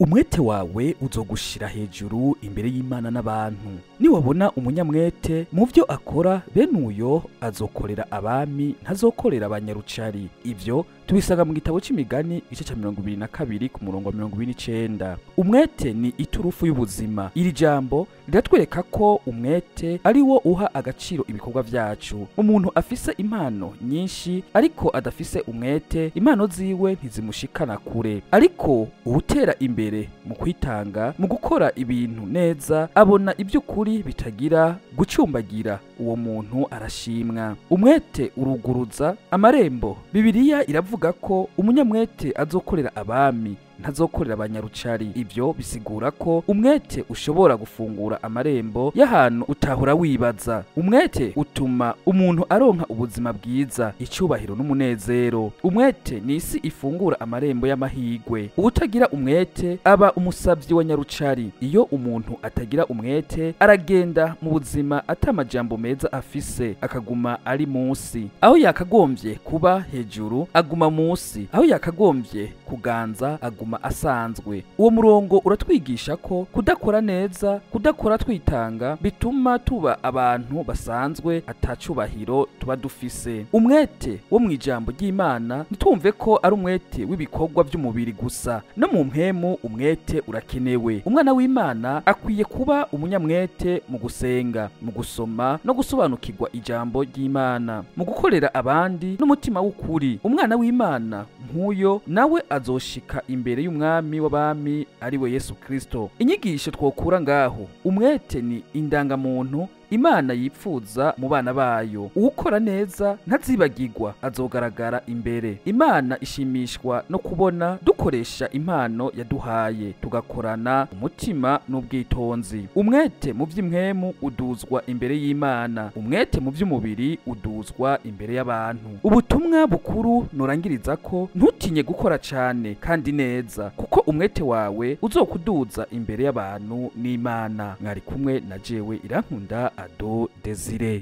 Umwete wawe uzogushira hejuru imbere y'Imana n'abantu. Niwabona umunyamwete mu byo akora, bene uyo azokorera abami, ntazokorera abanyarucari. Ivyo tubisanga mu gitabo c'Imigani, igice ca 22 ku murongo wa 29. Umwete ni iturufu y'ubuzima. Iri jambo riratwereka ko umwete ari wo uha agaciro ibikorwa vyacu. Umuntu afise impano nyinshi ariko adafise umwete, impano ziwe ntizimushikana kure. Ariko uwutera imbere mu kwitanga, mu gukora ibintu neza, abona iby'ukuri bitagira gucumbagira, uwo muntu arashimwa. Umwete uruguruza amarembo. Bibiliya iravuga ko umunyamwete azokorera abami, ntazokorera abanyarucari. Ibyo bisigura ko umwete ushobora gufungura amarembo y'ahantu utahora wibaza. Umwete utuma umuntu aronka ubuzima bwiza, icyubahiro n'umunezero. Umwete ni isi ifungura amarembo y'amahigwe. Uwutagira umwete aba umusavyi wa nyarucari. Iyo umuntu atagira umwete, aragenda mu buzima atamajambo meza afise, akaguma ari munsi aho yakagombye kuba hejuru, aguma munsi aho yakagombye kuganza, aguma asanzwe. Uwo murongo uratwigisha ko kudakora neza, kudakora twitanga, bituma tuba abantu basanzwe, atacubahiro tuba dufise. Umwete wo mu ijambo ry'Imana, ntitwumve ko ari umwete w'ibikorwa by'umubiri gusa. No mu mpemu umwete urakenewe. Umwana w'Imana akwiye kuba umunyamwete mu gusenga, mu gusoma no gusobanukirwa ijambo ry'Imana, mu gukorera abandi n'umutima w'ukuri. Umwana w'Imana nk'uyo nawe azoshika imbere y'umwami w'abami, ari we Yesu Kristo. Inyigisho twokura ngaho: umwete ni indangamuntu Imana yipfuza mu bana bayo. Uwukora neza ntazibagirwa, azogaragara imbere. Imana ishimishwa no kubona dukoresha impano yaduhaye, tugakorana umutima n'ubwitonzi. Umwete mu by'impwemu uduzwa imbere y'Imana, umwete mu by'umubiri uduzwa imbere y'abantu. Ubutumwa bukuru nurangiriza ko: ntutinye gukora cyane kandi neza, kuko umwete wawe uzokuduza imbere y'abantu n'Imana. Mwari kumwe na jewe, Irankunda Ado Desire.